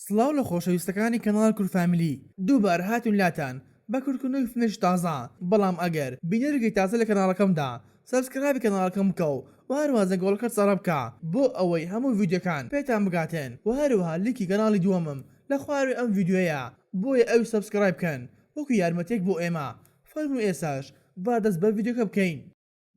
سڵاو لە خۆشەویستەکانی کەناڵ کورد فامیلی دووبارە هاتین لاتان بە کورتکردنەوەی فیلمێکی تازە بەڵام ئەگەر بینەرێکی تازە لە کەناڵەکەمدا subscribe ی کەناڵەکەم بکە و هەروەها زەنگۆڵەکەت سەڕە بکە بۆ ئەوەی هەموو ڤیدیۆکان پێتان بگاتن وە هەروەها لینکی کەناڵی دووەمم لە خواروی ئەم ڤیدیۆیە بۆیە ئەویش subscribe بکەن وەکو یارمەتیەک بۆ ئێمە فەرموو ئێستاش با دەست بە ڤیدیۆکە بکەین.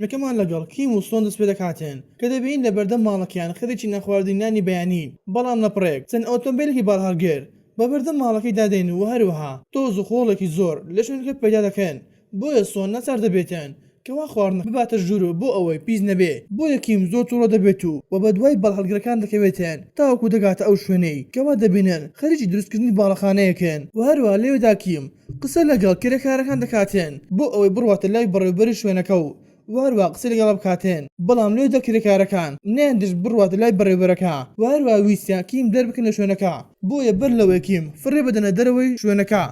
فیلمەکەمان لەگەڵ کیم و سۆن دەستپێدەکاتن کە دەبینین لەبەردەم ماڵەکەیان خەریکی نانخواردنی نانی بەیانین، بەڵام لەپڕێک چەند ئۆتۆمبێلێکی بارهەڵگر بە بەردەم ماڵەکەیدا دێن و هەروەها تۆز و خۆڵێکی زۆر لە شوێنەکە پەیدا دەکەن، بۆیە سۆن ناچار دەبێتن کەوا خواردنەکە بباتە ژوورەوە بۆ ئەوەی پیس نەبێ، بۆیە کیم زۆر توڕە دەبێت و و بەدوای بارهەڵگرەکان دەکەوێتن تاوەکو دەگاتە ئەو شوێنەی کەوا دەبینن خەریکی دروستکردنی باڵەخانەیەکن و هەروەها لەوێدا کیم قسە لەگەڵ کرێکارەکان دەکاتن بۆ ئەوەی بڕواتە لای بەڕێوبەری شوێنەکە و هەروەها قسەی لەگەڵا بکاتن، بەڵام لەوێدا کرێکارەکان نەیاندەشت بڕواتە لای بەڕێوبەرەکە و هەروەها ویستیان کیم دەربکەن لە شوێنەکە، بۆیە بەر لەوەی کیم فڕێ بدەنە دەرەوەی شوێنەکە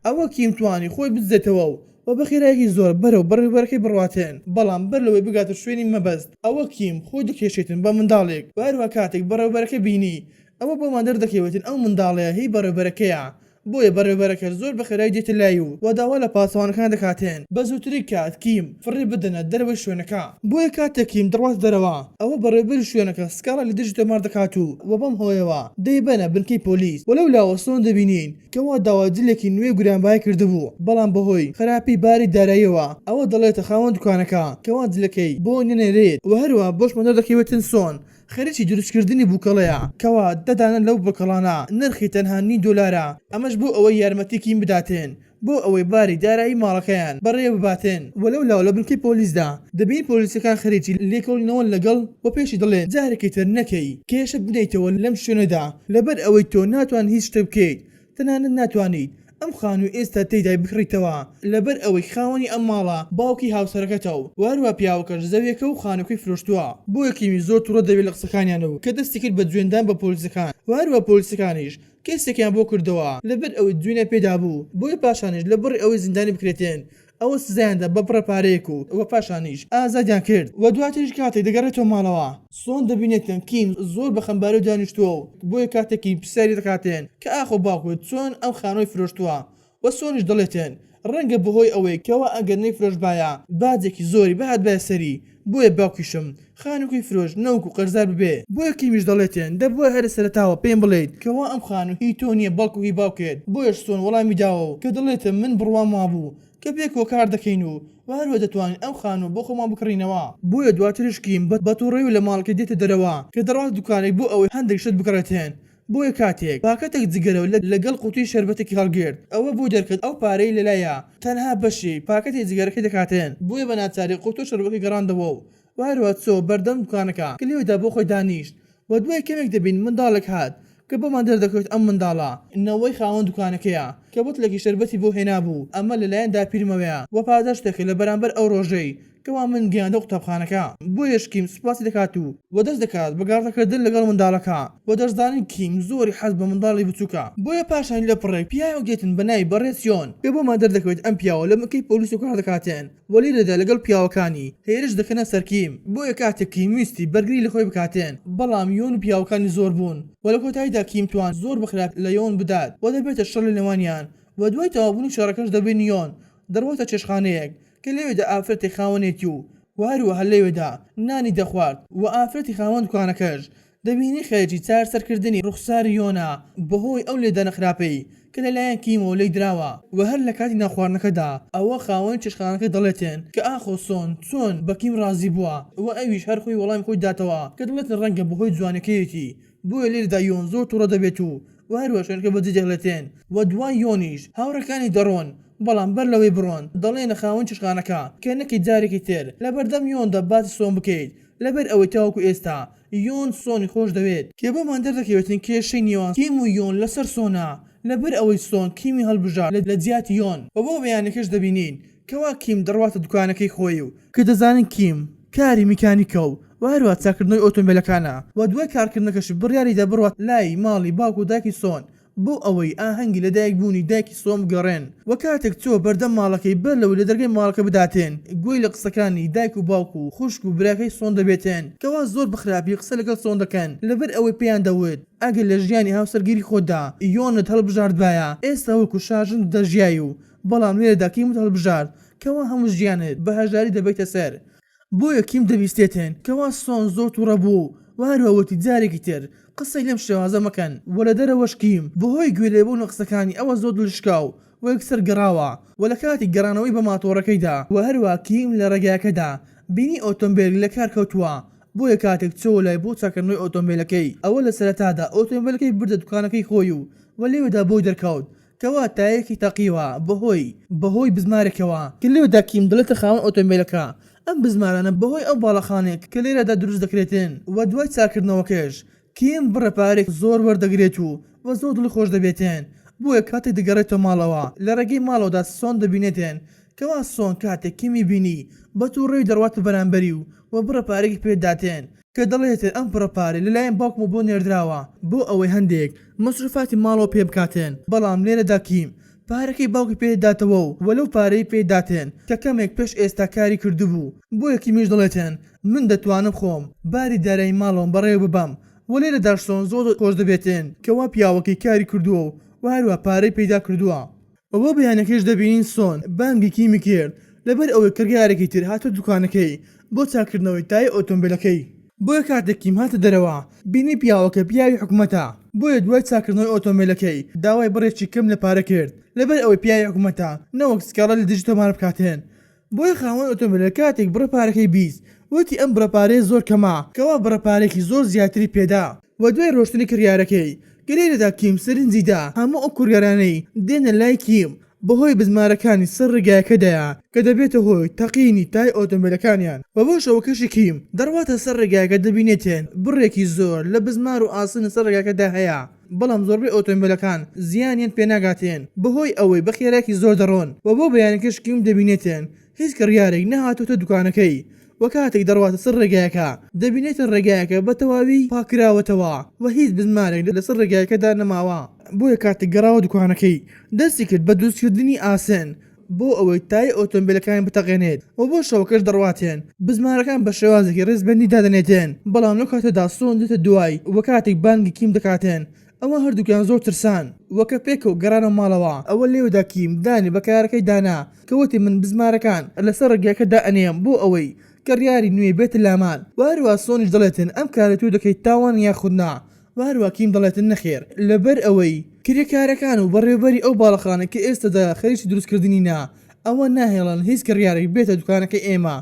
ئەوە کیم توانی خۆی بدزێتەوە و و بە خێرایەکی زۆر بەرەو بەڕێوبەرەکەی بڕواتن، بەڵام بەر لەوەی بگاتە شوێنی مەبەست ئەوە کیم خۆی دەکێشێتن بە منداڵێک و هەروەها کاتێک بەڕێوبەرەکە بینی ئەوە بۆمان دەردەکەوێتن ئەو منداڵەیە هی بەڕێوبەرەکەیە بۆیە بەڕێوبەرەکەش زۆر بە خێرایی دێتە لای و و داوا لە پاسەوانەکان دەکاتن بە زووترین کات کیم فڕێ بدەنە دەرەوەی شوێنەکە. بۆیە کاتێک کیم دەڕواتە دەرەوە ئەوە بەڕێوبەری شوێنەکە سکاڵای لە دژی تۆمار دەکات و و بەم هۆیەوە دەیبەنە بنکەی پۆلیس و لەو لاوە سۆن دەبینین کەوا داوای جلێکی نوێی گرانبهای کردبوو بەڵام بەهۆی خراپی باری داراییەوە ئەوە دەڵێتە خاوەن دوکانەکە کەوا جلەکەی بۆ نەنێرێت و هەروەها بۆشمان دەردەکەوێتن سۆن خەریکی دروستکردنی بوکەڵەیە کەوا دە دانە لەو بوکەڵانە نرخی تەنها نیو دۆلارە، ئەمەش بۆ ئەوەی یارمەتی کیم بداتن بۆ ئەوەی باری دارایی ماڵەکەیان بەڕێوە بباتن. وە لەو لاوە لە بنکەی پۆلیسدا دەبینین پۆلیسەکان خەریکی لێکۆڵینەوەن لەگەڵ و پێشی دەڵێن جارێکی تر نەکەی کێشە بنێیتەوە لەم شوێنەدا لەبەر ئەوەی تۆ ناتوانی هیچ شتێک بکەیت تەنانەت ناتوانیت ئەم خانووی ئێستا تێیدای بکڕیتەوە، لەبەر ئەوەی خاوەنی ئەم ماڵە باوکی هاوسەرەکەتە و هەروا پیاوەکەش زەویەکە و خانووەکەی فرۆشتووە. بۆیە کیمی زۆر توڕە دەبێت لە قسەکانیان و کە دەستی کرد بە جوێندان بە پۆلیسەکان و هەروا پۆلیسەکانیش کەیسێکیان بۆ کردەوە لەبەر ئەوەی جوێنیان پێدابوو، بۆیە پاشانیش لەبڕی ئەوەی زیندانی بکرێتن ئەوە سزایان دا بە بڕە پارەیەک و و پاشانیش ئازادیان کرد و دواتریش کاتێک دەگەڕێتەوە ماڵەوە سۆن دەبینێتن کیم زۆر بە خەمباریەوە دانیشتووە و بۆیە کاتێک کیم پرسیاری دەکاتن کە ئاخۆ باوکت چۆن ئەم خانووەی فرۆشتووە و سۆنیش دەڵێتن ڕەنگە بەهۆی ئەوەی کەوا ئەگەر نەیفرۆشتبایە باجێکی زۆری بهاتبایە سەری بۆیە باوکیشم خانووکەی فرۆشت نەوەکو قەرزار ببێ. بۆیە کیمیش دەڵێتن دەبوایە هەر لە سەرەتاوە پێم بڵێیت کەوا ئەم خانوو هی تۆ نییە بەڵکو هی باوکت، بۆیەش سۆن وەڵامی داوە و کە دەڵێتن من بڕوام وابوو کە پێکەوە کار دەکەین و هەروە دەتوانین ئەم خانووە بۆ خۆمان بکڕینەوە. بۆیە دواتریش کیم بە توڕەیی و لە ماڵەکەی دێتە دەرەوە کە دەڕواتە دوکانێک بۆ ئەوەی هەندێک شت بکڕێتن بۆیە کاتێک پاکەتێک جگەرە و لەگەڵ قوتوی شەربەتێکی هەڵگرت ئەوە بۆی دەرکەوت ئەو پارەی لەلایە تەنها بەشی پاکەتی جگەرەکەی دەکاتن بۆیە بە ناچاری قوتو شەربەکەی گەڕاندەوە و هەروا چۆوە بەردەم دوکانەکە کە لەوێدا بۆ خۆی دانیشت و دوای کەمێک دەبینین منداڵێک هات کە بۆمان دەردەکەوێت ئەم منداڵە نەوەی خاوەن دوکانەکەیە کە بتڵێکی شەربەتی بۆ هێنابوو ئەمە لەلایەن داپیرمەوەیە و پاداشتێکە لە بەرامبەر ئەو ڕۆژەی کەوا من گەیاندە قوتابخانەکە بۆیەش کیم سوپاسی دەکات و وە دەست دەکات بە گاڵتەکردن لەگەڵ منداڵەکە وە دەشزانین کیم زۆری حەز بە منداڵی بچوکە بۆیە پاشان لە پڕێک پیاوێک دێتن بە ناوی بەڕێز یۆن کە بۆمان دەردەکەوێت ئەم پیاوە لە بنکەی پۆلیس و کار دەکاتن وە لێرەدا لەگەڵ پیاوەکانی هێرش دەکەنە سەر کیم بۆیە کاتێک کیم ویستی بەرگری لە خۆی بکاتن بەڵام یۆن و پیاوەکانی زۆر بوون وە لە کۆتاییدا کیم توان زۆر بە خراپی لە یۆن بدات وە دەبێتە شەڕ لە نێوانیان وە دوای تەواوبوونی شەڕەکەش دەبینی یۆن دەڕواتە چێشتخانەیەک کە لەوێدا ئافرەتێک خاوەنێتی و وە هەروەها لەوێدا نانی دەخوارد وە ئافرەتی خاوەن دوکانەکەش دەبینی خەریکی چارەسەرکردنی ڕوخساری یۆنە بەهۆی ئەو لێدانە خراپەی کە لەلایەن کیمەوە لێی دراوە وە هەر لەکاتی نانخواردنەکەدا ئەوە خاوەنی چێشتخانەکە دەڵێتن کە ئاخۆ سۆن چۆن بە کیم ڕازی بووە وە ئەویش هەر خۆی وەڵامی خۆی داتەوە کە دەڵێتن ڕەنگە بەهۆی جوانیەکەیەتی بۆیە لێرەدا یۆن زۆر توڕە دەبێت و وە هەروە شوێنەکە بەجێ دێڵێتێن وە دوای یۆنیش هاوڕێکانی دەڕۆن بەڵام بەر لەوەی بڕۆن دەڵێنە خاوەن چێشتخانەکە کە نەکەی جارێکی تر لەبەردەم یۆندا باسی سۆن بکەیت لەبەر ئەوەی تاوەکو ئێستا یۆن سۆنی خۆش دەوێت. کە بۆمان دەردەکەوێتن کێشەی نێوان کیم و یۆن لەسەر سۆنە لەبەر ئەوەی سۆن کیمی هەڵبژارد لە جیاتی یۆن وە بۆ بەیانەکەش دەبینین کەوا کیم دەڕواتە دوکانەکەی خۆی و کە دەزانین کیم کاری میکانیکە و هەروەها چاککردنەوەی ئۆتۆمبێلەکانە و دوای کارکردنەکەشی بڕیاریدا بڕوات لای ماڵی باوک و دایکی سۆن. بۆ ئەوەی ئاهەنگی لەدایک بوونی دایکی سۆن بگێڕێن وە کاتێک چووە بەردەم ماڵەکەی بەر لەوەی لە دەرگای ماڵەکە بداتێن گوێی لە قسەکانی دایک و باوک و خوشک و براکەی سۆن دەبێتێن کەوا زۆر بەخراپی قسە لەگەڵ سۆن دەکەن لەبەر ئەوەی پێیان دەوت ئەگەر لە ژیانی هاوسەرگیری خۆتدا یۆنت هەڵبژاردبایە ئێستا وەکو شاژن دەژیای و بەڵام لێرەدا کیمت هەڵبژارد کەوا هەموو ژیانت بە هەژاری دەبەیتە سەر. بۆیە کیم دەبیستێتن کەوا سۆن زۆر توڕە بوو و هەروا وتی جارێکی تر قسەی لەم شێوازە مەکەن وە لە دەرەوەش کیم بەهۆی گوێ لێبوون لە قسەکانی ئەوە زۆر دڵی شکا و وە یەکسەر گەڕاوە وە لە کاتی گەڕانەوەی بە ماتۆڕەکەیدا وە هەروا کیم لە ڕێگاکەدا بینی ئۆتۆمبێلێک لە کار کەوتووە بۆیە کاتێک چۆوە لای بۆ چاککردنەوەی ئۆتۆمبێلەکەی ئەوە لە سەرەتادا ئۆتۆمبێلەکەی بردە دوکانەکەی خۆی و وە لێوێدا بۆی دەرکەوت کەوا تایەکی تەقیوە بەهۆی بەهۆی بزمارێکەوە کە لێودا کیم دەڵێتە خاوەن ئۆتۆمبێلەکە ئەم بزمارانە بەهۆی ئەو باڵەخانەیە کە لێرەدا دروست دەکرێتن وە دوای چاککردنەوەکەش کیم بڕە پارەیەکی زۆر وەردەگرێت و وە زۆر دڵی خۆش دەبێتن بۆیە کاتێک دەگەڕێتەوە ماڵەوە لە ڕێگەی ماڵەوەدا سۆن دەبینێتن کەوا سۆن کاتێک کیمی بینی بە توڕەیی دەڕواتە بەرامبەری و وە بڕە پارەیەکی پێ داتێن کە دەڵێتن ئەم بڕە پارەی لەلایەن باوکمەوە بۆ نێردراوە بۆ ئەوەی هەندێک مەسروفاتی ماڵەوە پێ بکاتن بەڵام لێرەدا کیم پارەکەی باوکی پێ داتەوە و وە لەو پارەی پێ داتن کە کەمێک پێش ئێستا کاری کردبوو بۆیە کیمیش دەڵێتن من دەتوانم خۆم باری دارایی ماڵەوەم بەڕێوە ببەم وە لێرەداش سۆن زۆر خۆش دەبێتن کەوا پیاوەکەی کاری کردووە و وە هەروا پارەی پەیدا کردووە. وە بۆ بەیانەکەیش دەبینین سۆن بانگی کیمی کرد لەبەر ئەوەی کڕیارێکی تر هاتووە دوکانەکەی بۆ چاککردنەوەی تایەی ئۆتۆمبێلەکەی. بۆیە کاتێک کیم هاتە دەرەوە بینی پیاوەکە پیاوی حکومەتە بۆیە دوای چاککردنەوەی ئۆتۆمبێلەکەی داوای بڕێکی کەم لە پارە کرد لەبەر ئەوەی پیاوی حکومەتە نەوەک سکاڵا لە دژی تۆمار بکاتن بۆیە خاوەن ئۆتۆمبێلەکە کاتێک بڕە پارەکەی 20 وتی ئەم بڕە پارەیە زۆر کەمە کەوا بڕە پارەیەکی زۆر زیاتری پێدا. وە دوای ڕۆشتنی کڕیارەکەی کە لێرەدا کیم سەرنجی دا هەموو ئەو کڕیارانەی دێنە لای کیم بەهۆی بزمارەکانی سەر ڕێگایەکەدایە کە دەبێتە هۆی تەقینی تای ئۆتۆمبێلەکانیان وە بۆ شەوەکەشی کیم دەڕواتە سەر ڕێگایەکە دەبینێتێن بڕێکی زۆر لە بزمار و ئاسن لەسەر ڕێگاکەدا هەیە بەڵام زۆربەی ئۆتۆمبێلەکان زیانیان پێناگاتێن بەهۆی ئەوەی بە خێرایەکی زۆر دەڕۆن وە بۆ بەیانەکەش کیم دەبینێتێن هیچ کڕیارێک نەهاتۆتە دوکانەکەی وە کاتێک دەڕواتە سەر ڕێگایەکە دەبینێتن ڕێگایەکە بە تەواوی پاککراوەتەوە و هیچ بزمارێک لەسەر ڕێگایەکەدا نەماوە. بۆیە کاتێک گەڕاوە دوکانەکەی دەستی کرد بە دروستکردنی ئاسن بۆ ئەوەی تایەی ئۆتۆمبێلەکانی بتەقێنێت و بۆ شەوەکەش دەڕواتێن بزمارەکان بە شێوازێکی ڕیزبەندی دادەنێتێن بەڵام لەو کاتەدا سۆن دێتە دوای و کاتێک بانگی کیم دەکاتێن ئەوە هەردووکیان زۆر ترسان و کە پێکەوە گەڕانەوە ماڵەوە ئەوە لێودا کیم دانی بە کارەکەی دانا کە وتی من بزمارەکان لەسەر ڕێگاکە دائەنێم بۆ ئەوەی کڕیاری نوێ بێتە لامان وە هەروا سۆنیش دەڵێتن ئەم کارەی تۆ دەکەیت تاوانە یاخود نا وە هەروا کیم دەڵێتن نەخێر لەبەر ئەوەی کرێکارەکان و بەڕێوەبەری ئەو باڵەخانەی کە ئێستەدا خەریکی دروستکردنینە ئەوە ناهێڵن هیچ کڕیارێک بێتە دوکانەکەی ئێمە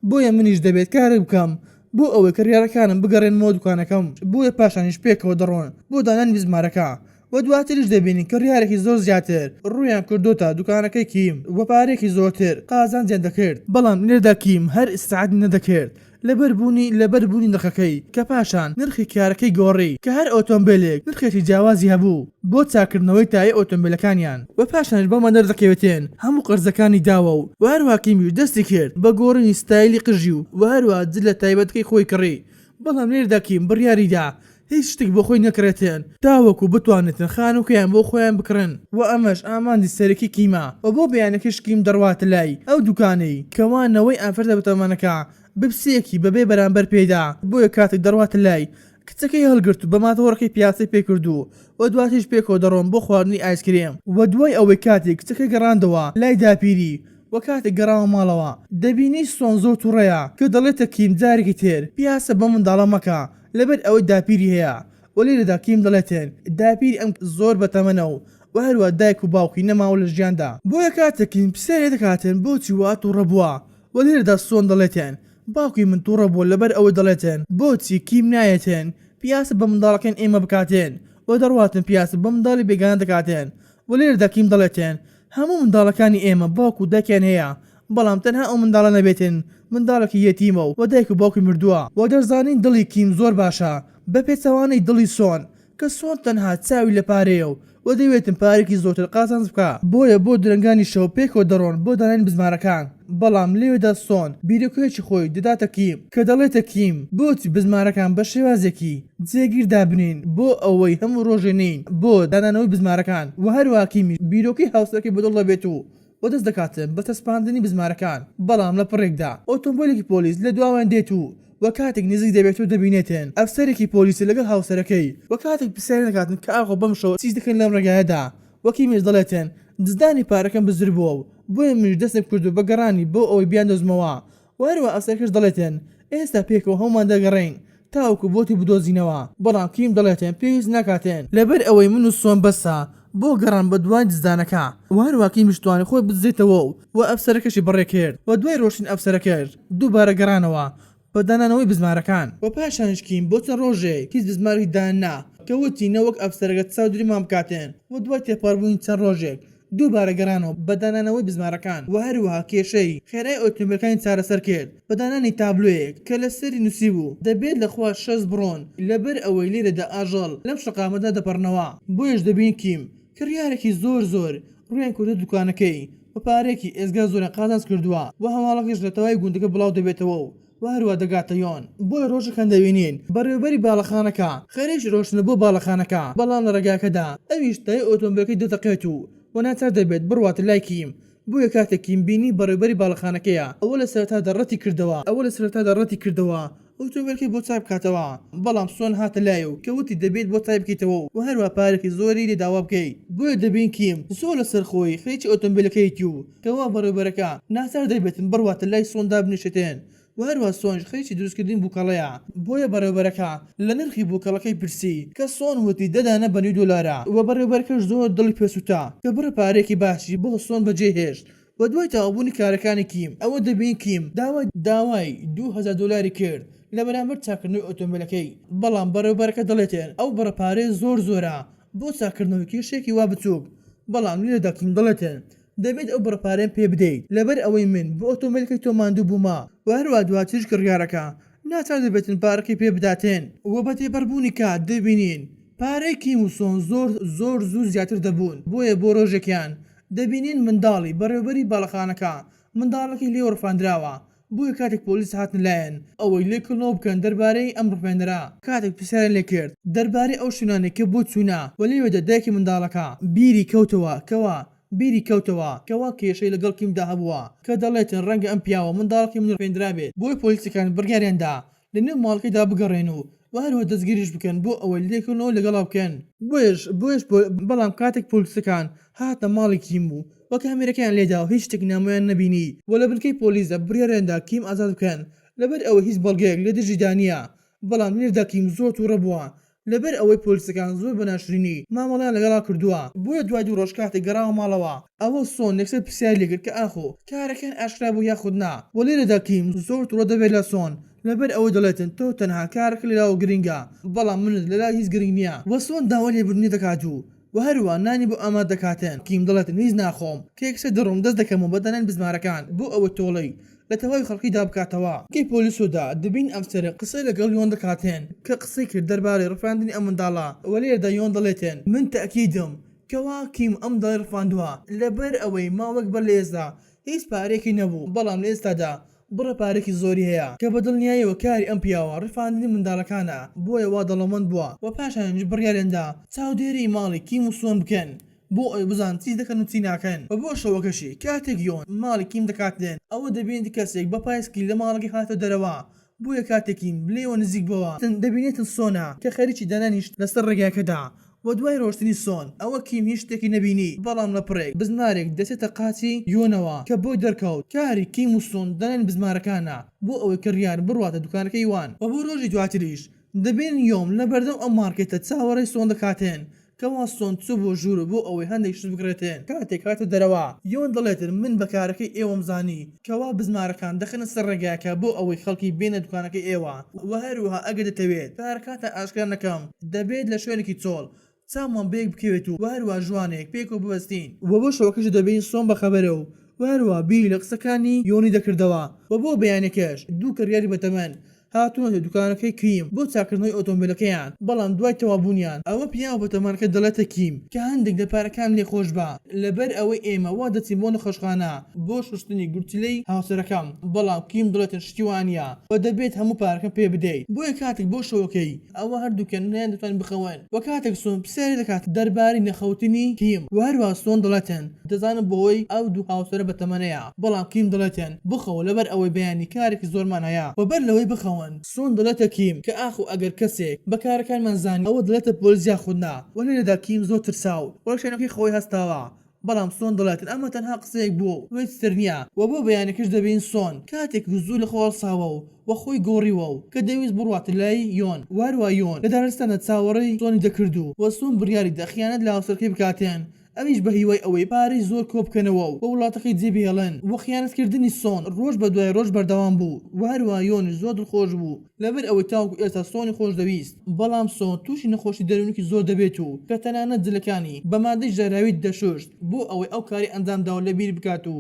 بۆیە منیش دەبێت کارێک بکەم بۆ ئەوەی کڕیارەکانم بگەڕێنمەوە دوکانەکەم بۆیە پاشانیش پێکەوە دەڕۆن بۆ دانانی بزمارەکە وە دواتریش دەبینین کڕیارێکی زۆر زیاتر ڕوویان کردۆتە دوکانەکەی کیم وە پارەیەکی زۆرتر قازانجیان دەکرد، بەڵام لێرەدا کیم هەر ئیسراعەتی نەدەکرد لەبەر بوونی لەبەر بوونی نرخەکەی کە پاشان نرخی کارەکەی گۆڕی کە هەر ئۆتۆمبێلێک نرخێکی جیاوازی هەبوو بۆ چاککردنەوەی تایەی ئۆتۆمبێلەکانیان. وە پاشانیش بۆمان دەردەکەوێتێن هەموو قەرزەکانی داوە و وە هەروەها کیمیش دەستی کرد بە گۆڕینی ستایلی قژی و وە هەروەها جلە تایبەتەکەی خۆی کڕی بەڵام لێرەدا کیم بڕیاری دا هیچ شتێک بۆ خۆی نەکڕێتن تاوەکو بتوانێتن خانووکەیان بۆ خۆیان بکڕن وە ئەمەش ئامانجی سەرەکی کیمە وە بۆ بەیانەکەش کیم دەڕواتە لای ئەو دوکانەی کەوا نەوەی ئافرەتە بەتەمەنەکە بپسیەکی بەبێ بەرامبەر پێیدا بۆیە کاتێک دەڕواتە لای کچەکەی هەڵگرت و بە ماتۆڕەکەی پیاسەی پێکرد و وە دواتریش پێکەوە دەڕۆن بۆ خواردنی ئایسکرێم وە دوای ئەوەی کاتێک کچەکەی گەڕاندەوە لای داپیری وە کاتێک گەڕاوە ماڵەوە دەبینی سۆن زۆر توڕەیە کە دەڵێتە کیم جارێکی تر پیاسە بەم منداڵە مەکە لەبەر ئەوەی داپیری هەیە وە لێرەدا کیم دەڵێتن داپیری ئەم زۆر بەتەمەنە و وە هەروا دایک و باوکی نەماوە لە ژیاندا بۆیە کاتێک کیم پرسیاری لێ دەکاتن بۆچی وا توڕە بووە وە لێرەدا سۆن دەڵێتن باوکی من توڕە بووە لەبەر ئەوەی دەڵێتن بۆچی کیم نایەتن پیاسە بە منداڵەکەی ئێمە بکاتن وە دەڕواتن پیاسە بە منداڵی بێگانە دەکاتن وە لێرەدا کیم دەڵێتن هەموو منداڵەکانی ئێمە باوک و دایکیان هەیە بەڵام تەنها ئەو منداڵە نەبێتن منداڵێکی یەتیمە و دایک و باوکی مردووە وە دەشزانین دڵی کیم زۆر باشە بە پێچەوانەی دڵی سۆن. کە سۆن تەنها چاوی لە پارەیە و وە دەیەوێتن پارەیەکی زۆرتر قازانج بکا، بۆیە بۆ درەنگانی شەو پێکەوە دەڕۆن بۆ دانانی بزمارەکان، بەڵام لێوێدا سۆن بیرۆکەیەکی خۆی دەداتە کیم کە دەڵێتە کیم بۆچی بزمارەکان بە شێوازێکی جێگیر دابنێین بۆ ئەوەی هەموو ڕۆژێ نێین بۆ دانانەوەی بزمارەکان، وە هەروەها کیمیش بیرۆکەی هاوسەرەکەی بەدڵ دەبێت و و دەست دەکاتن بە چەسپاندنی بزمارەکان، بەڵام لە پڕێکدا ئۆتۆمبێلێکی پۆلیس لە دواوەیان دێت و و کاتێک نزیک دەبێت و دەبینێتن ئەفسەرێکی پۆلیسە لەگەڵ هاوسەرەکەی و کاتێک پرسیاریان دەکاتن کە ئاخۆ بەم شەوە چی دەکەن لەم ڕێگایەدا و کیمیش دەڵێتن جزدانی پارەکەم بزر بووە و بۆیە منیش دەستم کردووە بە گەڕانی بۆ ئەوەی بیاندۆزمەوە و هەروەها ئەفسەرەکەش دەڵێتن ئێستا پێکەوە هەموومان دەگەڕێین تاوەکو بۆتی بدۆزینەوە، بەڵام کیم دەڵێتن پێویست ناکاتن لەبەر ئەوەی من و سۆن بەسە بۆ گەڕان بەدوای جزدانەکە و هەروەها کیمیش توانی خۆی بدزێتەوە و ئەفسەرەکەشی بەڕێکرد و دوای ڕۆشتن ئەفسەرەکەش دووبارە گەڕانەوە بە دانانەوەی بزمارەکان. و پاشانیش کیم بۆ چەند ڕۆژێک هیچ بزمارێکی دانەنا کە وتی نەوەک ئەفسەرەکە چاودێریمان بکاتن و دوای تێپەڕبوونی چەند ڕۆژێک دووبارە گەڕانەوە بە دانانەوەی بزمارەکان و هەروەها کێشەی خێرای ئۆتۆمبێلەکانی چارەسەر کرد بە دانانی تابلۆیەک کە لەسەری نووسیبوو دەبێت لە خوار 60 بڕۆن لەبەر ئەوەی لێرەدا ئاژەڵ لەم شەقامەدا دەپەڕنەوە. بۆیەش دەبین کیم کڕیارێکی زۆر زۆر ڕوویان کردووە دوکانەکەی و پارەیەکی ئێجگار زۆریان قازانج کردووە و هەواڵەکەش لە تەواوی گوندەکە بڵاو دەبێتەوە و و هەروا دەگاتە یۆن. بۆیە ڕۆژەکان دەبینین بەڕێوەبەری باڵەخانەکە خەریکی ڕۆشتنە بۆ باڵەخانەکە، بەڵام لە ڕێگاکەدا ئەویش تای ئۆتۆمبێلەکەی دەتەقێت و و ناچار دەبێت بڕواتە لای کیم، بۆیە کاتێک کیم بینی بەڕێوەبەری باڵەخانەکەیە ئەوە لە سەرەتادا ڕەتی کردەوە ئەوە لە سەرەتادا ڕەتی کردەوە ئۆتۆمبێلەکەی بۆ چاک بکاتەوە، بەڵام سۆن هاتە لای و کە وتی دەبێت بۆ چای بکەیتەوە و هەروا پارەیەکی زۆری لێ داوا بکەی، بۆیە دەبین کیم زۆر لەسەر خۆی خەریکی ئۆتۆمبێلەکەیەتی و کەوا بەڕێوبەرەکە ناچار دەبێتن بڕواتە لای سۆن دابنیشێتن و هەروا سۆنیش خەریکی دروستکردنی بوکەڵەیە، بۆیە بەڕێوبەرەکە لە نرخی بوکەڵەکەی پرسی کە سۆن وتی دە دانە بە نیو دۆلارە و بەڕێوبەرەکەش زۆر دڵی پێ سوتا کە بڕە پارەیەکی باشی بۆ سۆن بەجێ هێشت و دوای تەواوبوونی کارەکانی کیم ئەوە دەبین کیم داوای داوای 2000 دۆلاری کرد لە بەرامبەر چاککردنەوەی ئۆتۆمبێلەکەی بەڵام بەڕێوبەرەکە دەڵێتن ئەو بڕە پارەیە زۆر زۆرە بۆ چاککردنەوەی کێشەیەکی وا بچووک بەڵام لێرەدا کیم دەڵێتن دەبێت ئەو بڕە پارەیەم پێ بدەیت لەبەر ئەوەی من بۆ ئۆتۆمبێلەکەی تۆ ماندوو بوومە و هەروەها دواتریش کڕیارەکە ناچار دەبێتن پارەکەی پێ بداتن. و بە تێپەڕبوونی کات دەبینین پارەی کیم و سۆن زۆر زۆر زوو زیاتر دەبوون بۆیە بۆ ڕۆژێکیان دەبینین منداڵی بەڕێوەبەری باڵەخانەکە منداڵەکەی لێوە ڕفاندراوە بۆیە کاتێک پۆلیس هاتنە لایان ئەوەی لێکۆڵینەوە بکەن دەربارەی ئەم ڕفێنەرە کاتێک پرسیاریان لێکرد دەربارەی ئەو شوێنانەی کە بۆ چوونە و لەوێدا دایکی منداڵەکە بیری کەوتەوە کەوا بیری کەوتەوە کەوا کێشەی لەگەڵ کیمدا هەبووە کە دەڵێتن ڕەنگە ئەم پیاوە منداڵەکەی من ڕفێندرابێت بۆیە پۆلیسەکان بڕیاریان دا لەنێو ماڵەکەیدا بگەڕێن و وە هەروە دەستگیریش بکەن بۆ ئەوەی لێکۆڵینەوە لەگەڵا بکەن. بۆیەش بۆیەش بەڵام کاتێک پۆلیسەکان هاتنە ماڵی کیم و وە کامێرەکەیان لێدا و هیچ شتێکی نامۆیان نەبینی وە لە بنکەی پۆلیسدا بڕیاریان دا کیم ئازاد بکەن لەبەر ئەوەی هیچ بەڵگەیەک لە دژیدا نیە بەڵام لێردا کیم زۆر توڕە بووە لەبەر ئەوەی پۆلیسەکان زۆر بە ناشرینی مامەڵەیان لەگەڵا کردووە، بۆیە دوای دوو ڕۆژ کاتێک گەڕاوە ماڵەوە ئەوە سۆن یەکسەر پرسیاری لێکرد کە ئاخۆ کارەکەیان ئاشکرا بوو یاخود نا، وە لێرەدا کیم زۆر توڕە دەبێت لە سۆن لەبەر ئەوەی دەڵێتن تۆ تەنها کارەکە لەلاوە گرنگە بەڵام منت لەلا هیچ گرنگ نیە، وە سۆن داوای لێبوردنی دەکات و وە هەروا نانی بۆ ئامادە دەکاتن، کیم دەڵێتن هیچ ناخۆم کە یەکسەر دەڕۆم دەست دەکەمەوە بە دانانی بزمارەکان بۆ ئەوەی تۆڵەی لە تەواوی خەڵکیدا بکاتەوە. کەی پۆلیسۆدا دەبین ئەفسەرە قسەی لەگەڵ یۆن دەکاتن کە قسەی کرد دەربارەی ڕفاندنی ئەم منداڵە وە لێرەدا یۆن دەڵێتن من تەئکیدم کەوا کیم ئەم منداڵەی ڕفاندوە لەبەر ئەوەی ماوەیەک بەر لە ئێستا هیچ پارەیەکی نەبوو بەڵام لە ئێستادا بڕە پارەیەکی زۆری هەیە کە بە دڵنیاییەوە کاری ئەم پیاوە ڕفاندنی منداڵەکانە بۆیە وا دەوڵەمەند بووە وە پاشانیش بڕیاریان دا چاودێری ماڵی کیم و سۆن بکەن بۆ ئەوەی بزانن چی دەکەن و چی ناکەن وە بۆ شەوەکەشی کاتێک یۆن ماڵی کیم دەکاتن ئەوە دەبینێت کەسێک بە پایسکیل لە ماڵەکەی هاتە دەرەوە بۆیە کاتێک کیم لێیەوە نزیک بۆوە دەبینێتن سۆنە کە خەریکی دانانی شت لەسەر ڕێگاکەدا وە دوای ڕۆشتنی سۆن ئەوە کیم هیچ شتێکی نەبینی بەڵام لە پڕێک بزمارێک دەچێتە قاچی یۆنەوە کە بۆی دەرکەوت کاری کیم و سۆن دانانی بزمارەکانە بۆ ئەوەی کڕیار بڕواتە دوکانەکەی وان وە بۆ ڕۆژی دواتریش دەبینین یۆن لەبەردەم ئەو مارکێتە چاوەڕێی سۆن دەکاتن کەوا سۆن چوو بۆ ژوورو بۆ ئەوەی هەندێک شت بکڕێتن، کاتێک هاتە دەرەوە یۆن دەڵێتن من بە کارەکەی ئێوەم زانی کەوا بزمارەکان دەخەنە سەر ڕێگاکە بۆ ئەوەی خەڵکی بێنە دوکانەکەی ئێوە وە هەروەها ئەگەر دەتەوێت کارەکانتان ئاشکرا نەکەم دەبێت لە شوێنێکی چۆڵ چاومان بەیەک بکەوێت و هەروەها ژوانێک پێکەوە ببەستین. وە بۆ شەوەکەش دەبینین سۆن بەخەبەرە و هەروەها بیری لە قسەکانی یۆنی دەکردەوە وە بۆ بەیانیەکەش دوو کڕیاری بەتەمەن. هاتوونەتە دوکانەکەی کیم بۆ چاککردنەوەی ئۆتۆمبێلەکەیان، بەڵام دوای تەواوبوونیان ئەوە پیاوە بەتەمەنەکە دەڵێتە کیم کە هەندێک لە پارەکان لێ خۆشبە لەبەر ئەوەی ئێمە وا دەچین بۆ نەخۆشخانە بۆ شوشتنی گورچیلەی هاوسەرەکەم، بەڵام کیم دەڵێتن شتی وانیە و دەبێت هەموو پارەکەم پێ بدەیت، بۆیە کاتێک بۆ شەوەکەی ئەوە هەردووکیان نەیاندەتوانی بخەون و کاتێک سۆن پرسیاری دەکات دەربارەی نەخەوتنی کیم و هەروەها سۆن دەڵێتن دەزانم بەهۆی ئەو دوو هاوسەرە بەتەمەنەیە بەڵام کیم دەڵێتن بخەوە لەبەر ئەوەی بەیانی کارێکی زۆرمان هەیە و بەر لەوەی بخەون سۆن دەڵێتە کیم کە ئاخۆ ئەگەر کەسێک بە کارەکانمان زانی ئەوە دەڵێتە پۆلیس یاخود نا و لێرەدا کیم زۆر ترسا و لە شوێنەکەی خۆی هەستاوە بەڵام سۆن دەڵێتن ئەمە تەنها قسەیەک بووە و هیچ تر نییە و بۆ بەیانەکەش دەبینین سۆن کاتێک زوو لە خۆ هەڵساوە و و خۆی گۆڕیوە و کە دەیویست بڕواتە لای یۆن و هەروا یۆن لە دارستاندا چاوەڕێی سۆنی دەکرد و و سۆن بڕیاری دا خیانەت لە هاوسەرەکەی بکاتن ئەویش بە هیوای ئەوەی پارەی زۆر کۆ بکەنەوە و وڵاتەکەی جێ بهێڵن و خیانەت کردنی سۆن ڕۆژ بە دوای ڕۆژ بەردەوام بوو و هەروا یۆنیش زۆر دڵخۆش بوو لەبەر ئەوەی تاوەکو ئێستا سۆنی خۆش دەویست بەڵام سۆن تووشی نەخۆشی دەروونیی زۆر دەبێت و کە تەنانەت جلەکانی بە مادەی ژەهراوی دەشوشت بۆ ئەوەی ئەو کارەی ئەنجام داوە لەبیر بکات و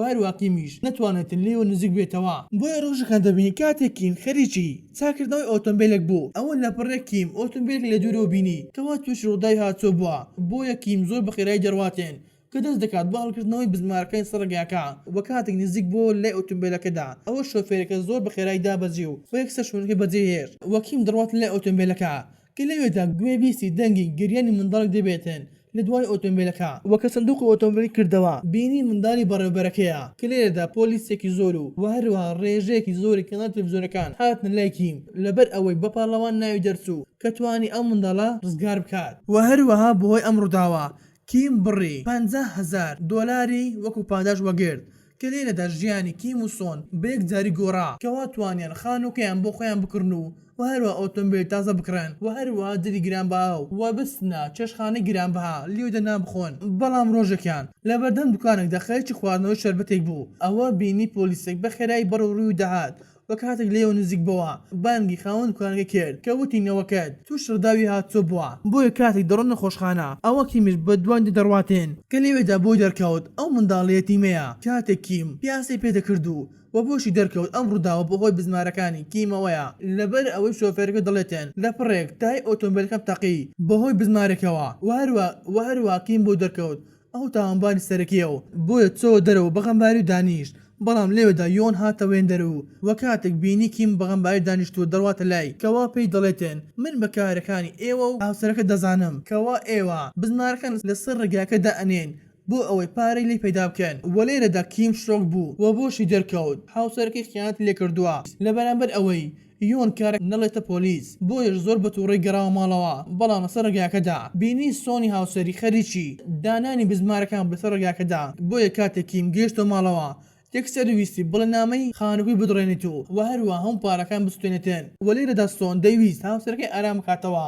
هەروا کیمیش نەتوانێت لێیەوە نزیک بێتەوە. بۆیە ڕۆژەکان دەبینین کاتێک کیم خەریکی چاککردنەوەی ئۆتۆمبێلێک بوو ئەوە لەپڕێک کیم ئۆتۆمبێلێک لە دوورەوە بینی کەوا تووشی ڕووداوی هاتوچۆ بووە بۆیە کیم زۆر بە خێرایی دەڕواتێن کە دەست دەکات بە هەڵکردنەوەی بزمارەکانی سەر ڕێگاکە و کاتێک نزیک بۆوە لای ئۆتۆمبێلەکەدا ئەوە شۆفێرەکە زۆر بە خێرایی دابەزی و یەکسەر شوێنەکەی بەجێ هێشت و کیم دەڕواتە لای ئۆتۆمبێلەکە کە لەوێدا گوێبیستی دەنگی گریانی منداڵێک دەبێتن لە دوای ئۆتۆمبێلەکە و کە سندوقی ئۆتۆمبێلی کردەوە بینی منداڵی بەڕێوەبەرەکەیە کە لێرەدا پۆلیسێکی زۆر و وە هەروەها ڕێژەیەکی زۆری کەناڵ تەلەفزیۆنەکان هاتنە لای کیم لەبەر ئەوەی بە پاڵەوان ناوی دەرچوو کە توانی ئەو منداڵە ڕزگار بکات. وە هەروەها بەهۆی ئەم ڕووداوە کیم بڕی 50,000 دۆلاری وەکو پاداشت وەگرت کە لێرەدا ژیانی کیم و سۆن بە یەکجاری گۆڕا کەوا توانیان خانووکەیان بۆ خۆیان بکڕن و وە هەروەها ئۆتۆمبێلی تازە بکڕن وە هەروەها جلی گرانبەها و وە بچنە چێشتخانەی گرانبەها لێودا نان بخۆن بەڵام ڕۆژێکیان لەبەردەم دوکانێکدا خەریکی خواردنەوەی شەربەتێک بوو ئەوە بینی پۆلیسێک بە خێرایی بەڕەو ڕووی دەهات وە کاتێک لێیەوە نزیک بۆوە بانگی خاوەن دوکانەکەی کرد کە وتی نەوەکەت توش ڕوداوی هاتوچۆ بوە بۆیە کاتێک دەڕۆن نەخۆشخانە ئەوە کیمیش بە دوایدا دەڕواتێن کە لەوێدا بۆی دەرکەوت ئەو منداڵە یەتیمەیە کاتێک کیم پیاسەی پێ دەکرد و وە بۆشی دەرکەوت ئەم ڕوداوە بەهۆی بزمارەکانی کیمەوەیە لەبەر ئەوەی شۆفێرەکە دەڵێتێن لەپڕێک تای ئۆتۆمبێلەکەم تەقی بەهۆی بزمارێکەوە وە هەروا وە هەروا کیم بۆی دەرکەوت ئەو تاوانباری سەرەکیە و بۆیە چۆوە دەرەوە بە غەمباری و دانیشت، بەڵام لەوێدا یۆن هاتە وێندەر و وە کاتێک بینی کیم بە غەمباری دانیشتووە دەڕواتە لای کەوا پێی دەڵێتن من بە کارەکانی ئێوە و هاوسەرەکەت دەزانم کەوا ئێوە بزمارەکان لەسەر ڕێگاکە دائەنێن بۆ ئەوەی پارەی لێ پەیدا بکەن وە لێرەدا کیم شۆک بوو و بۆشی دەرکەوت هاوسەرەکەی خیانەتی لێکردووە لەبەرامبەر ئەوەی یۆن کارەکە نەڵێتە پۆلیس بۆیەش زۆر بە توڕەی گەڕاوە ماڵەوە بەڵام لەسەر ڕێگاکەدا بینی سۆنی هاوسەری خەریکی دانانی بزمارەکان بوو لەسەر ڕێگاکەدا بۆیە کاتێک کیم گەیشتەوە ماڵەوە یەکسەر ویستی بەڵێنامەی خانووکەی بدڕێنێت و وە هەروەها هەموو پارەکان بسوتێنێتن وە لێرەدا سۆن دەیویست هاوسەرەکەی ئارام بکاتەوە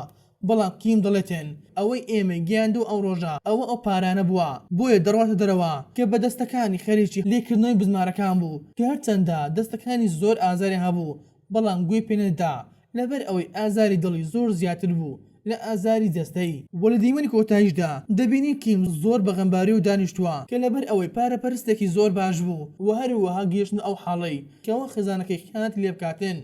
بەڵام کیم دەڵێتن ئەوەی ئێمەی گەیاندووە ئەو ڕۆژە ئەوە ئەو پارانە بووە بۆیە دەڕواتە دەرەوە کە بە دەستەکانی خەریکی لێکردنەوەی بزمارەکان بوو کە هەرچەندە دەستەکانی زۆر ئازاریان هەبوو بەڵام گوێی پێ نەدەدا لەبەر ئەوەی ئازاری دڵی زۆر زیاتر بوو لە ئازاری جەستەی. وە لە دیمەنی کۆتاییشدا دەبینین کیم زۆر بە غەمباریەوە دانیشتووە کە لەبەر ئەوەی پارە پەرستێکی زۆر باش بوو وە هەروەها گەیشتنە ئەو حاڵەی کەوا خێزانەکەی خیانەتی لێ بکاتن.